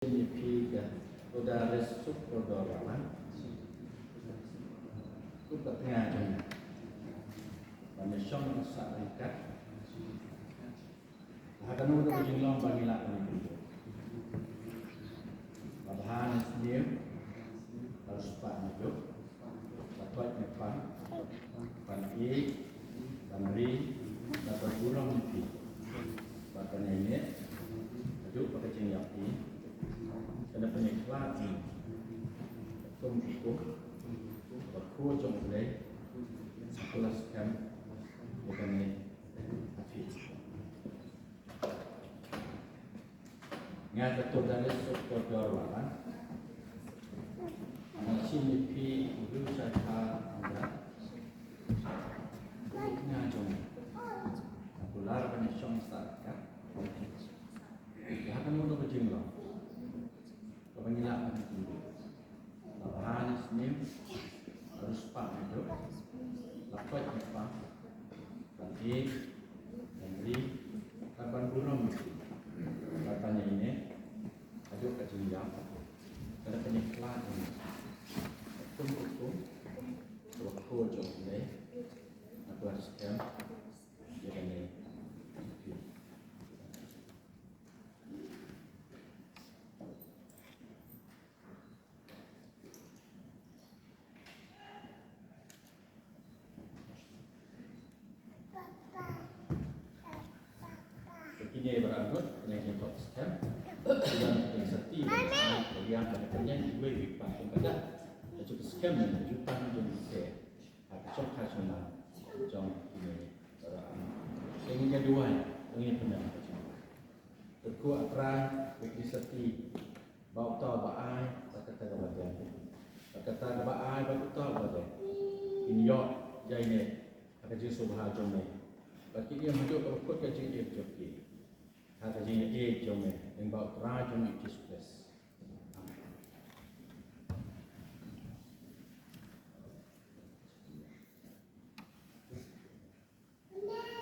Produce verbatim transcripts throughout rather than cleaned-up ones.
Ïa phi ka Todaris Suk Kordor Raman. Kum ka tnga jong nga ban ïa shong sah ryngkat. Ha kano kano ka jinglong ba ngi lah ban ïa kynduh. La bha ne sniew, la riewspah ne duk, la koit ne pang, ban ïeit, ban ri, ban burom ïa phi. Bad ban ïaineh haduh ba ka jingïap phi kan da pynïakhlad ïa ngi kum ki kum ba khuid jong U Blei, ba la skhem ïa kane ha phi. Nga ka Todaris Suk Kordor Raman. Nga shim ïa phi u riewshai Ynda. Nga jong nga kular ban ïa shong sah ryngkat. Ïa kano kano ka jinglong kaba ngi lah ban ïa kynduh. La bha ne sniew, la riewspah ne duk, la koit ne pang, ban ïeit, ban ri, bad ban burom ïa phi, bad ban ïaineh haduh ka jingïap, kan da pynïakhlad ïa ngi kum ki kum ba khuid jong U Blei, ba la skhem ïa kane ha phi. Kine baroh arngut, kine ki tok skhem. Ïa kine sati, ïa kine ki wei ki pan kum ka dak. Ïa ki skhem, ïa ki pan kum ki se. Ha ka shongkha shongman jong kine baroh arngut. Ïa kine duwai, ïa kine pynban ka jingduwai. Kyrkhu A Trai, ïa kine sati, ba uta uba ai, bad kata kaba dei. Bad kata kaba ai, bad uta uba dei, kin ïoh ïaineh ha ka jingsngewbha jong me. Bad kin im haduh kaba kut ka jingim jong ki ha ka jingïaid jong me, lyngba U Trai jong ngi U Jisu Khrist. Amen.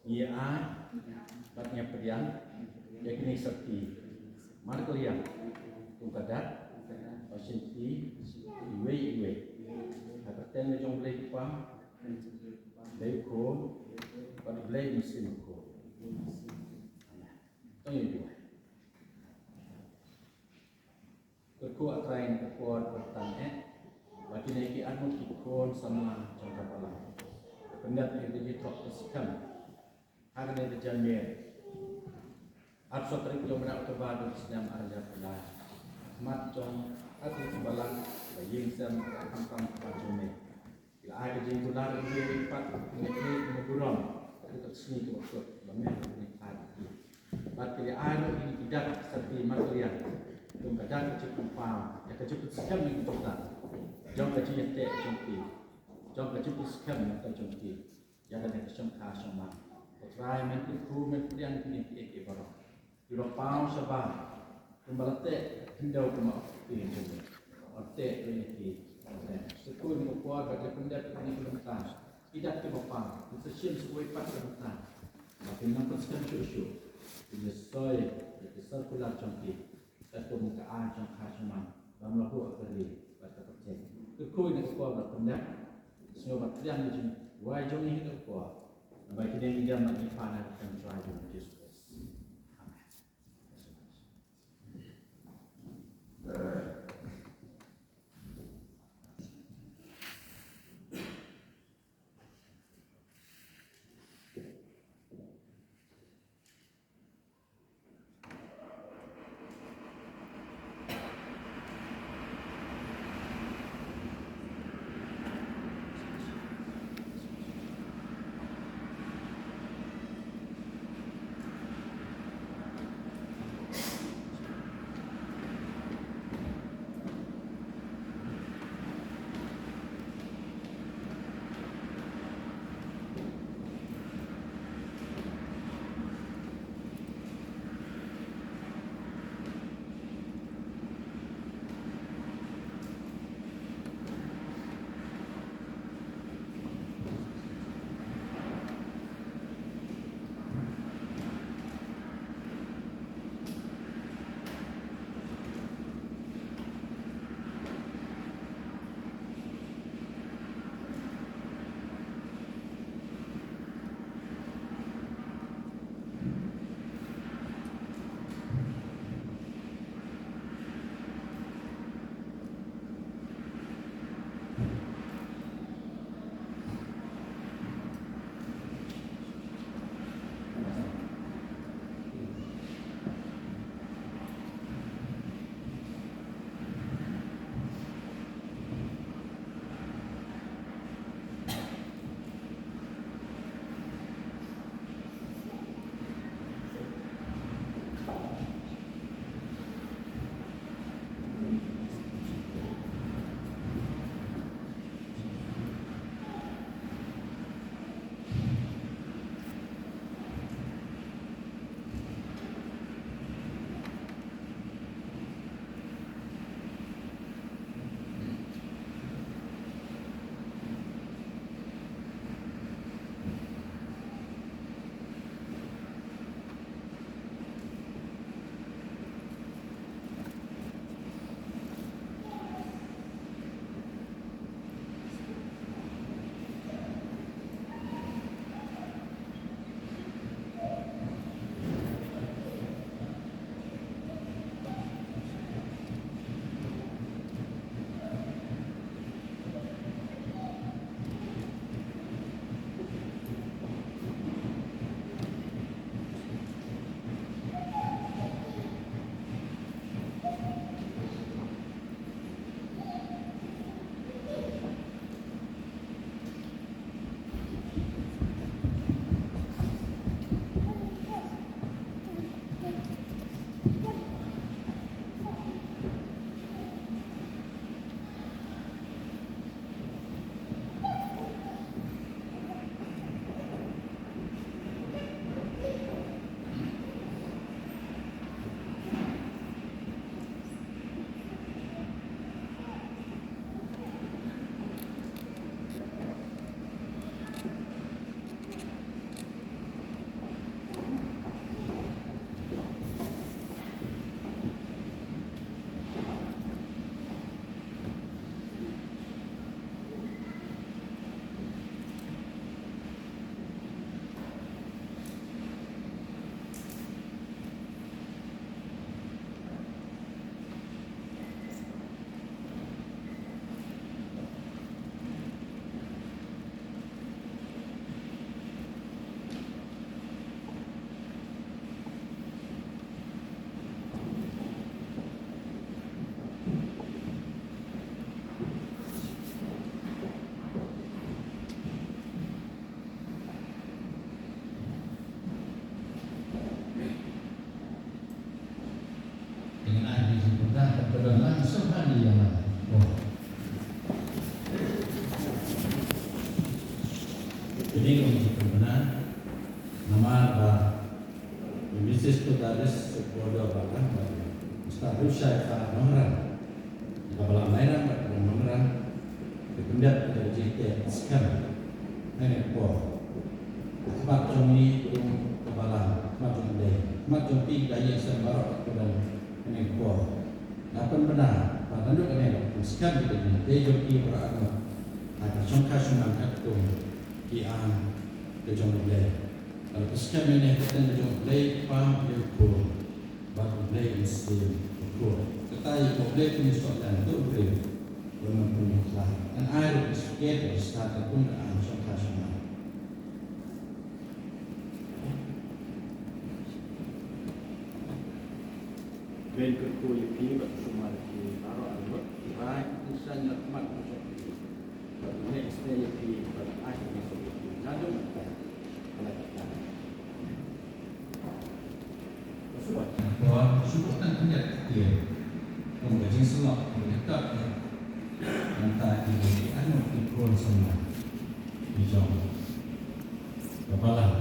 Ngi ai bad ngi pdiang ïa kine ki sati markylliang kum ka dak ba shim ti iwei iwei ha ka kyrteng jong U Blei Kpa, Blei U Khun bad U Blei Mynsiem Bakhuid. Amen. To ngin duwai. Kyrkhu A Trai, ha kane ka por kaba tang eh, ba kine ki arngut ki khun samla jong ka balang, pyndep ïa ka jingthoh ka skhem ha kane ka janmiet arphew saw tarik jong u bnai October jong u snem ar hajar arphew lai, ha khmat jong ka balang, ka ïing sem, ka khamtam kaba jong me. Ki la ai ka jingkular ïa ki pat, ki la ai ka burom, ka sngi kaba kut ba me ka jingkular ïa ki. Bad ki la ai ruh ïa ki dak sarti markylliang kum ka dak ka jingpynpaw ïa ka jingpynskhem ïa ki bynta jong ka jingïateh jong ki, jong ka jingpynskhem ïa ka jong ki ïa kane ka shongkha shongman. Ko Trai, men kyrkhu, men pdiang ïa kine kiei kiei baroh. Kiba paw shabar kumba la teh khyndew kumba u kti jong me. Wan teh ïa ki. Sa khuid ïa ka por ba ki pyndep ïa kine ki bynta, ki dak kiba paw, ki sa shim sa kawei pat ka bynta ba kin nang pynskhem shuh shuh, kin ïa soi ïa ki circular jong ki katkum ka ai jong ka shongman ba ym la buh ha ka ri bad ka kyrteng. Sa khuid ïa ka por ba pyndep, sngewbha pdiang ïa ka jingduwai jong ngi ha ka por. Namar kine ngi dem bad ngi pan ha ka kyrteng Trai jong ngi Jisu Khrist. Amen. Kine ki ong ki pynbna namar ba Missus Todaris Border Balang ba Mister Rushai Kha Nongran kaba la Mairang bad kaba Nongran ki pynbeit da ka jingteh skhem. Hynrei ko khmat jong ngi kum ka Balang, khmat jong U Blei, khmat jong phi ki ïing sem baroh ki don hynrei ko. Nga pynbna ba naduh kane ka pynskhem ka jingteh jong ki para angnud ha ka shongkha shongman katkum ki aiñ ka jong U Blei. Ka la pynskhem ïa kane ha ka kyrteng ka jong U Blei Kpa, U Blei Khun bad U Blei Mynsiem Bakhuid. Kata ïa U Blei Mynsiem Bakhuid to U Blei. Wan nang pynbna ngan ai ruh ka certificate ba stad katkum ka aiñ shongkha shongman. Wen kyrkhu ïa phi bad sumar ïa phi baroh arngut, rai pynsan ïa khmat u jong phi. Bad ne isne ïa phi bad ai pynsan ïa phi. Naduh mynta. Ala kata. Shuwa shuwa tang pynjat ïa kum ka jingsngew kum ka kat ïa. Nangta ïa ki arngut ki khun samla ki jong ka Balang.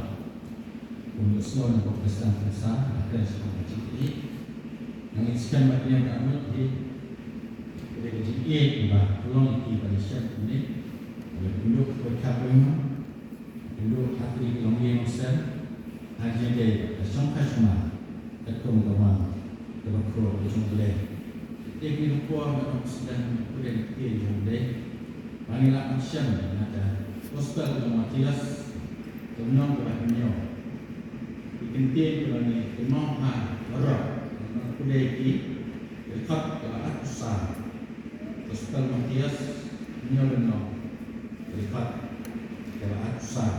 Kum u sngew na pop ka sdang ka sa ka kren sha ka jingïeit. Nang i skhem ba kane ka arngut hi ka dei ka jingïeit ba ka long ïa ki ba ngi shem kumne. Ka long ïa ki ba ka long Ynduh ha ki longïing longsem ha jingdei ka shongkha shongman katkum ka mon kaba khraw ka jong U Blei. Te ki ruh por ba dang sdang na pdeng ktien jong U Blei ba ngi lah ban shem na ka Gospel ka jong Mathaios ka lynnong kaba hynñiew. Ki ktien kiba ngi kynmaw ha baroh na pdeng ki record kaba arphew saw. Gospel Mathaios hynñiew lynnong, dkhot kaba arphew saw.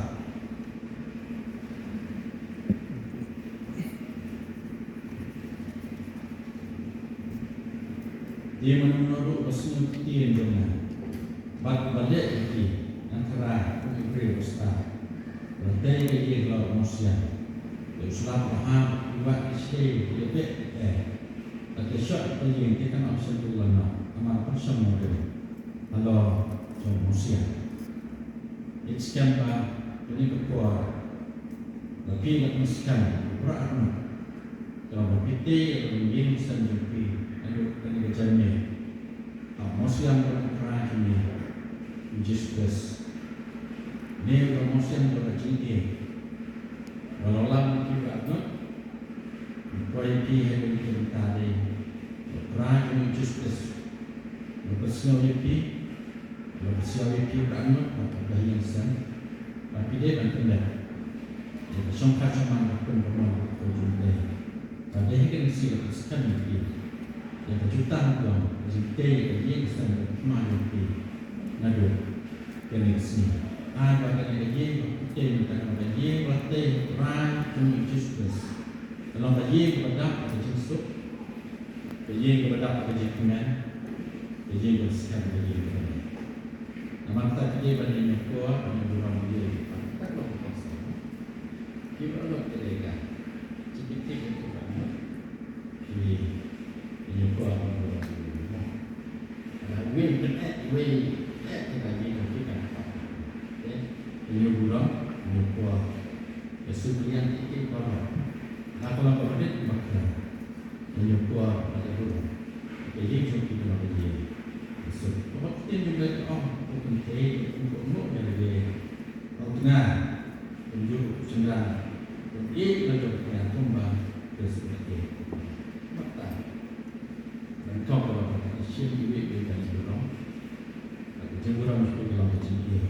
Dei mano mano ruh ba sngew ktien jong nga bad ba leh ïa ki, ngan kyrpad kum u briew ba stad. Ba la tei ka ïing la u mawsiang, la u slap la hap, u wad ki shlei ki la beh ki tei. Bad te shah te ïing te kan ap shen tu lano, namar pynshong nongrim halor jong u mawsiang. Ïeit skhem ba kane ka por ba phi la pynskhem, u Trai, ka long ba phi tei ïa ka ïing shen jong phi, naduh kane ka janmiet. Ap mawsiang ba u Trai jong ngi u Jisu Khrist. Une u long mawsiang ba ka jingïeit ba la lam ki ba ngut. Ngi poi ïa phi ha kane ka bynta dei ba u Trai jong ngi u Jisu Khrist u la pynsngew ïa phi, u la pynsngew ïa phi ba ngut ba ka ïing shen ba phi dei ban pynleit ïa ka shongkha shongman ba kum ka mon ka jong U Blei. Ba dei ha kane ka sngi la pynskhem ïa phi. Ïa ka jutang jong ka jingtei ïa ka ïing ka sem ka thma jong phi naduh kane ka sngi. Ai ba kane ka ïing ba phi tei mynta ka long ka ïing ba la tei ha u Trai jong ngi u Jisu Khrist. Ka long ka ïing kaba dap ha ka jingsuk, ka ïing kaba dap ha ka jingkmen, ka ïing kaba skhem, ka ïing kaba dei. Namar kata phi dei ban ïa ñiewkor, ban ïa burom ïa ka long ka kongsan. Ki ba long ka dei ka jingkit jingkit ka long. Phi ïa ñiewkor ban burom ïa ka. Lada wei pyneh, wei eh ka dei ka phi ka. Ïa burom, ñiewkor. Ïa suk liang ïa ki baroh. Lada ka long ka rit bakla. Ïa ñiewkor, lada burom. Ka ïing jong ki ka long ka ïing. Ïa suk. Kaba ktien jong ka ong, u kynthei, u kynthei, u kynthei. Ong tnga, kumjuh u shynrang, um ïeit na jong u tnga kumba Khrist u la ïeit. Mynta, ban kawk ba ka shim iwei pa iwei ka jingburom. Ka jingburom ka long ka jingïeit.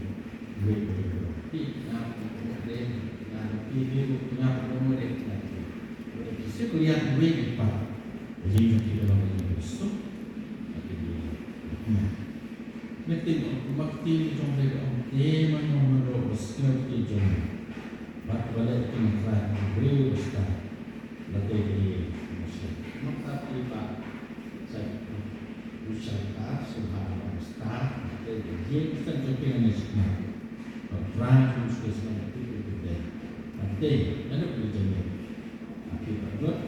Iwei pa iwei ka jingburom. Phi tnga, phi tnga, phi tnga, phi tnga, phi tnga, phi tnga, phi tnga. Phi suk ïa iwei pa iwei. Ka jingïeit ka long ka jingburom. Suk. Ka jingburom. Mynta ong, kumba ktien jong U Blei ka ong, te mano mano ba sngewthuh ïa ki jong nga bad ba leh ïa ki, nga Trai, u briew ba stad, la tei ïa ki ïing u mawsiang. Mynta phi ba sa u shakar sngewbha ba stad, la tei ïa ki ïing u mawsiang jong phi, nga ngeit sngewbha ba Trai Jisu Khrist la tei ïa ki ïing. Ba tei ïa ki jong nga. Phi ba lut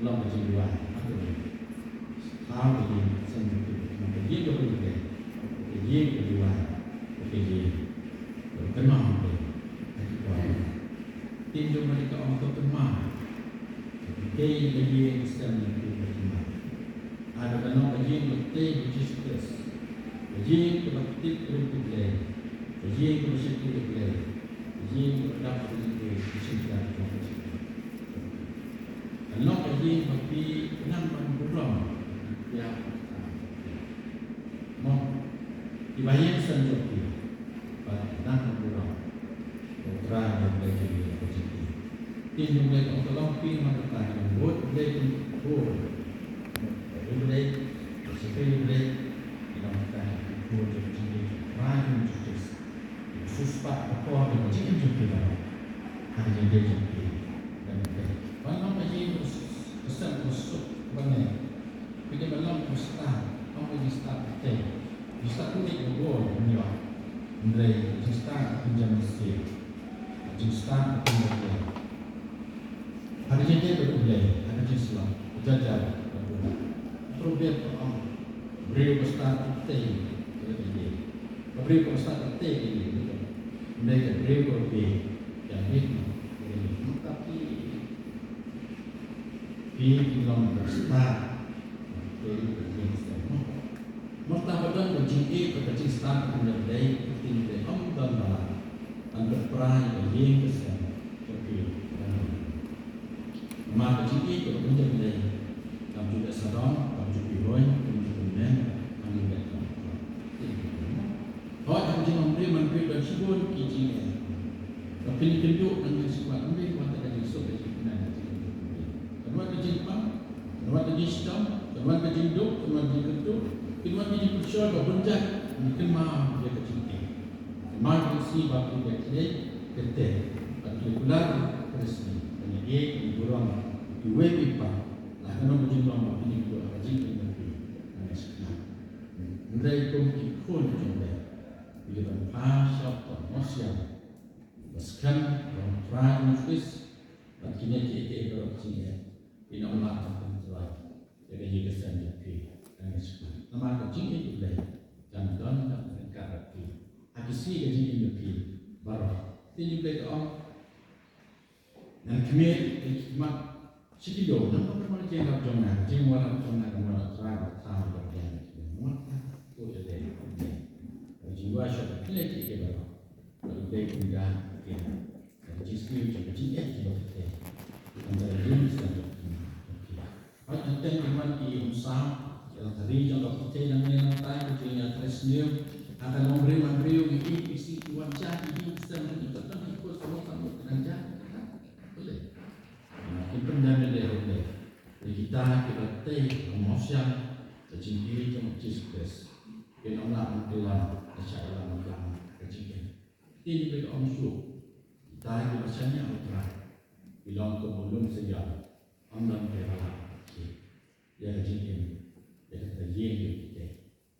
long ka jingduwai ha ka ïing. Khaw ka ïing, sngewbha phi ba long ka ïing ka ïing ka duwai, ka ïing ka kynmaw ha ka ïing. Tin jong ka dei ka ong ka thymmai. Dei ka ïing ka sem jong phi ka thymmai. Haduh ka long ka ïing ka tei ka Jisu Khrist. Ka ïing kaba tip ka rim ka Blei. Ka ïing kaba shakri ka Blei. Ka ïing kaba dap ka rim ka Blei. Ka ïing kaba shakri ka Blei. Ka long ka ïing ba phi nang ban burom. Ïa. Mo. Kiba ïeng sem jong phi. Ba nang ban burom. Ko Trai ba Blei jong ngi, ba jong phi. Tin jong Blei, ko Trai, long phi namar kata ka bud Blei, phi bud. Bud Blei, shisha Blei, namar kata ka bud jong phi, Trai jong phi. Siewspah ka por jong ka jingim jong phi, ha ka jingim jong phi. Ban long ka jingim ka sem ka suk ba ngi. Phi dei ban long ka stad, ym ka jingstad ka tei. Jingstad ka tei ka bor ka ñiuh. Hynrei jingstad ka jingstad. Jingstad ka jingstad. Ha ka jingtei ka Blei, ha ka jingslap. Jaja ka Blei. Proverb ka ong, briew ba stad ka tei ka ïeit. Ka briew ba stad ka tei ka ïeit. Hynrei ka briew ba bieit, ïa bieit noh ka ïeit. Mynta phi, phi long ba stad ka tei ka ïeit. Mynta ba don ka jingïeit bad ka jingstad ka jong U Blei, ka ktien U Blei ym don ba lah ban pynpra ïa ka ïing ka sem jong phi. Namar ka jingïeit ka jong U Blei kam ju leh sawdong, kam ju pynroi, kam ju pynmen, kam ju leh. Hooid, ha ka jingim briew man phi don shibun ki jingeh. Ka pynïakynduh nang ïa shuwa, ym dei wat ka jingsuk ka jingkmen. Kan wan ka jingpang, kan wan ka jingshitom, kan wan ka jingduk, kan wan ka jingkynduh, kan wan ka jingpynshoi ba bun jait, ngi kynmaw ïa ka jingeh. Namar ka sngi ba phi dei kynthei, kynthei, bad phi kular ka sngi, kan ïa ïeit, kan burom, kiwei ki paid, la ka nong ka jinglong ba phi dei ka jingkynduh phi, kan ïa shakna. Hynrei kum ki khun jong U Blei, phi dei ban phai sha ka mawsiang ba skhem, ba Trai Jisu Khrist, bad kine kiei kiei baroh ki jingeh. Phin ym lah ban pyntrei ïa ka ïing ka sem jong phi. Namar ka jingïeit U Blei kan don, kan don ryngkat bad phi ha ki sngi ka jingim jong phi baroh. Te U Blei ka ong, ngan khmih ïa ki khmat sha ki ïew, nangta ka mon ka jingïarap jong nga, ka jingïarap jong nga ka mon, Trai, ba thaw ïa ka jingïarap jong nga. Namar ka, ko ïa lei, ka jingïarap jong nga ka lei ki baroh. Ka lei kumta ka, ka jingsniew jong ka jingïeit jong ka. Ka jingïeit jong ka. Hooid, hynrei ka mon ki ym saw ïa la ka ri jong ka pyrthei nangne nangtai, ka jingïatreilang sniew. Haba long briew man briew, ngi ïeit, ngi sngewsih, wan sha ki ïing ki sem, ngi ïeit, ngi kut, ka long ka mut ka dang jia. Ka lei. Ki pyndem ïa lade ruh lei. Ïa kita kiba tei ha mawsiang ka jingïeit jong U Jisu Khrist, kin ym lah ban kylla, da shah ïalam bad ka jingim. Te U Blei ka ong shuh, kita kiba shaniah ha U Trai ki long kum u lum syiar, ym don uba ïalam ïa ka jingim, ïa kata ka ïing jong ki.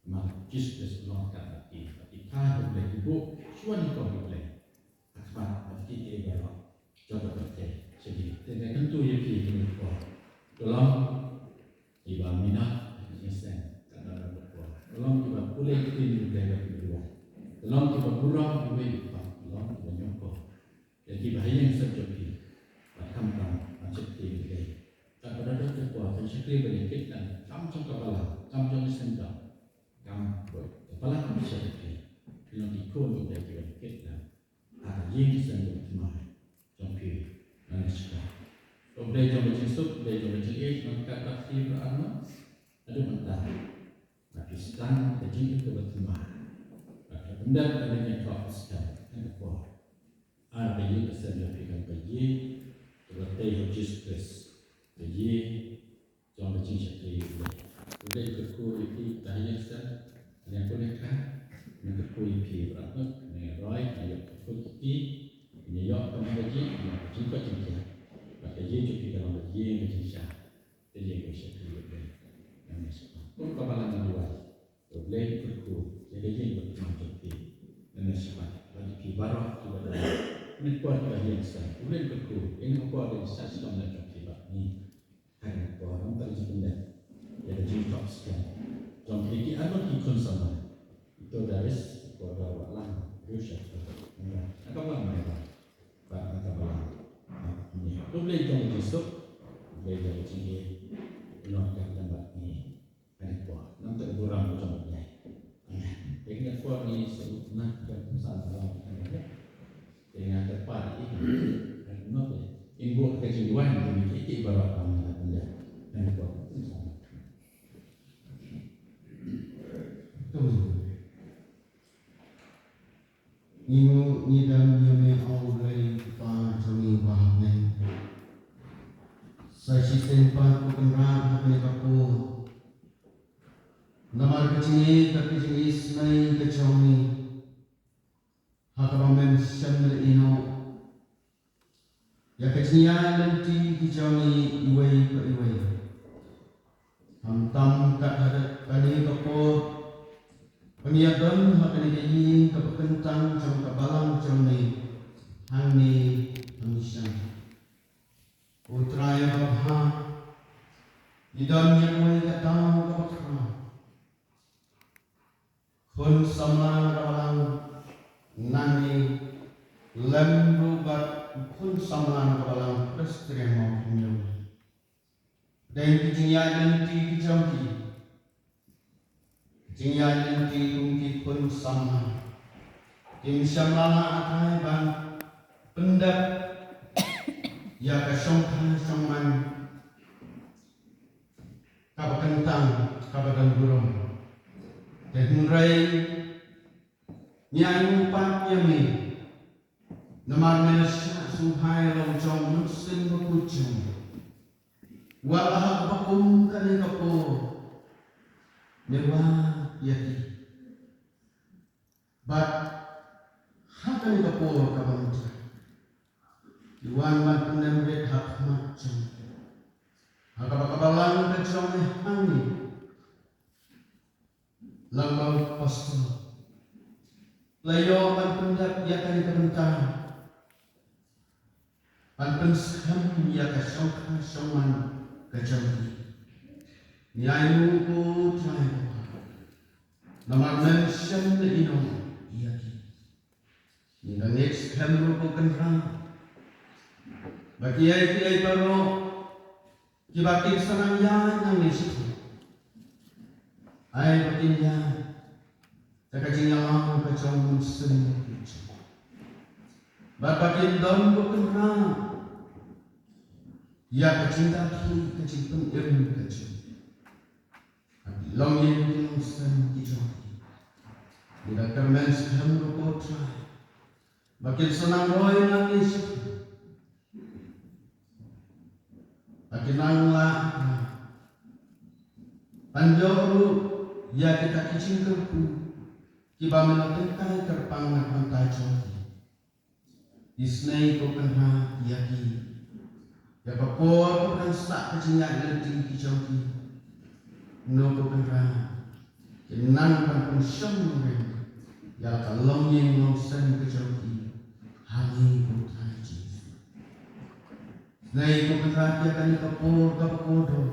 Namar U Jisu Khrist u long ryngkat bad ki, bad ki phai ha U Blei, ki buh shuwa nyngkong ïa U Blei ha khmat, bad kiei kiei baroh jong ka pyrthei sha ki. Te nga kyntu ïa phi kane ka por, to long kiba minot ha ka jingïaseng katba don ka por, to long kiba pule ïa ka ktien U Blei bad kiba duwai, to long kiba burom ïa kiwei pat, to long kiba ñiewkor ïa kiba ha ïing sem jong phi, bad khamtam ban shakri ïa U Blei. Katba don ka por, phin shakri ban ïakit lang, kam jong ka balang, kam jong ki syndon, kam, ka balang kam shakri. Phin long ki khun U Blei kiba ïakit lang ha ka ïing ka sem jong U Trai jong phi. Ngan ïa shakri. Ko Blei jong ka jingsuk, Blei jong ka jingïeit, ngan ïa kyrpad ïa phi baroh arngut. Haduh mynta, ba phi sdang ka jingim kaba thymmai, ba phi pyndep ïa ka jingïathoh skhem ha kane ka por. Ar, ka ïing ka sem jong phi kan long ka ïing kaba tei ha U Jisu Khrist, ka ïing jong ka jingshakri ïa U Blei. U Blei un kyrkhu ïa phi, kita ha ïing sem, ha ïing pule ka, un kyrkhu ïa phi baroh arngut, ngan ïa roi, ngan ïa kyrkhu ïa phi, ngan ïa ïoh ka jingkoit jingkhiah, bad ka ïing jong phi kan long ka ïing ka jingshai. Te ïa ka shakri ïa U Blei. Amen. Kum kaba la nang duwai, U Blei un kyrkhu ïa ka ïing bad ka mon jong phi. Amen. Bad ïa phi baroh kiba don ha kane ka por, kiba ha ïing sem, U Blei un kyrkhu ïa kane ka por, ka jingshah shitom jong phi bad ngi ha kane ka por. Nangta ka jingpyndep ïa ka jingïathoh skhem jong phi ki arngut ki khun samla, i to Darius, i to Darius Watlang, Darius Watlang. Amen. Nangta ka bang, amen. Dei jong u jingsuk, dei jong u jingïeit, u nongkynmaw bad ngi. Kane ka por, nangta burom jong u Blei. Amen. Dei kane ka por ngi sngewthuh na ka bynta ba long kane. Dei nga kyrpad ïa ki. Nangta in buh ka jingduwai ngi ki baroh ba ngi la pyndep. Kane ka por. Ngi ngu, ngi dang ïa me, O Blei Kpa jong ngi ba ha bneng. Sa shisien pat ko Kynrad ha kane ka por. Namar ka jingïeit bad ka jingisynei ka jong ngi. Ha kaba men shem lehnoh ïa ka jingïaid lynti ki jong ngi iwei pa iwei. Khamtam kat haduh kane ka por ba ngi ïa don ha kane ka ïing kaba kyntang jong ka balang jong ngi hangne ha Mawshynrut. Ko Trai babha, ngi don ïa kawei ka daw kaba khraw. Khun samla na ka balang nangne lem ruh bad khun samla na ka balang Presbyterian Mawphynñiewmyntoi. Dei ki jingïaid lynti ki jong ki. Jingïaid lynti kum ki khun samla. Kim shym la lah atai ban pyndep ïa ka shongkha shongman kaba kyntang, kaba don burom. Te hynrei ngi ainguh pat ïa me, namar me la shah sngewbha ïa la u jong u Mynsiem Bakhuid jong me. Wat la ha kaba kum kane ka por, me wad ïa ki. Bad ha kane ka por kaba mynta, ki wan ban pyndem rit ha khmat jong me. Ha kaba ka balang ka jong me hangne, lang bad u pastor, la ïoh ban pyndep ïa kane ka bynta. Ban pynskhem ïa ka shongkha shongman ka jong ki. Ngi ainguh ko Trai Kpa. Namar men shem lehnoh ïa ki. Ngi dang ngeit skhem ruh ko Kynrad ba kiei kiei baroh kiba kin sa nang ïaid nangne shakhmat, ai ba kin ïaid da ka jingïalam ka jong u Mynsiem Bakhuid. Bad ba kin don ko Kynrad ïa ka jingdon, ka jingpynim ka jong, ka longïing ki longsem ki jong ki. Ngi da kyrmen skhem ruh ko Trai ba kin sa nang roi nangne shakhmat. Ba kin nang lah ban ïoh ruh ïa kita ki jingkyrkhu kiba me la tyngkai kyrpang na ka bynta jong ki. Isynei ko Kynrad ïa ki, ïa ka por kaba dang sah ka jingïaid lynti ki jong ki. Kumno ko Kynrad, kin nang ban pynshong nongrim ïa la ka longïing longsem ka jong ki. Ha ngi ko Trai Jisu. Isynei ko Kynrad ïa kane ka por kaba kordor,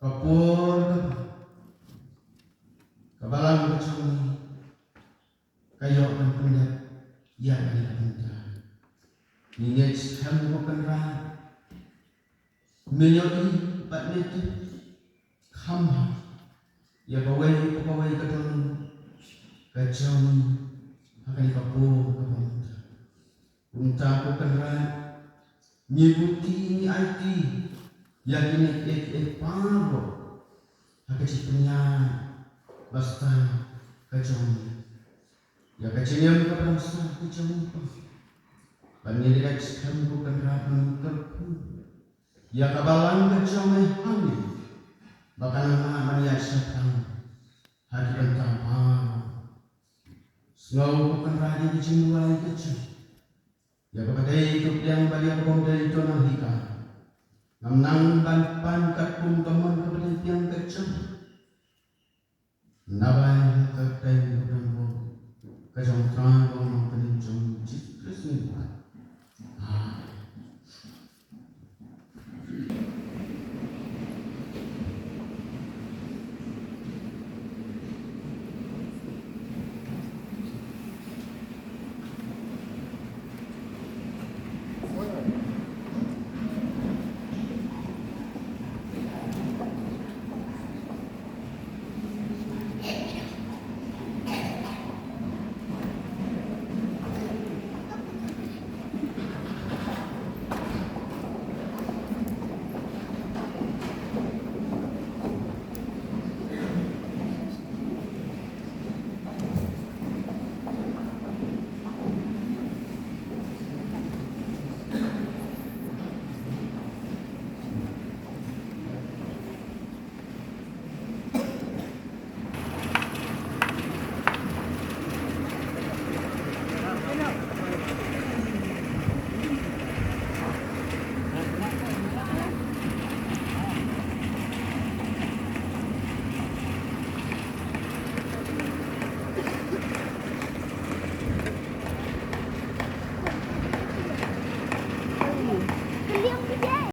ka por kaba ka balang ka jong ngi ka ïoh ban pyndep ïa kane ka bynta. Ngi ngeit skhem ko Kynrad, me ïohi bad me tip kham bha ïa kawei pa kawei ka dohnud ka jong ngi ha kane ka por kaba mynta. Kumta ko Kynrad, ngi buti, ngi aiti ïa kine kiei kiei baroh ha ka jingpynïaid bastad ka jong ngi. Ïa ka jingim kaba dang sah ka jong ngi pat. Ba ngi ngeit skhem ko Kynrad, ngi kyrkhu ïa ka balang ka jong ngi hangne ba kan nang ban ïaid shaphrang ha ki bynta baroh. Sngew ko Kynrad ïa ka jingduwai ka jong ngi. Ïa kaba dei to pdiang bad ïa kaba ym dei to nang hikai. Ngam nang ban pan katkum ka mon kaba dei pdiang ka jong ngi. Naba ïa ka kyrteng ka jong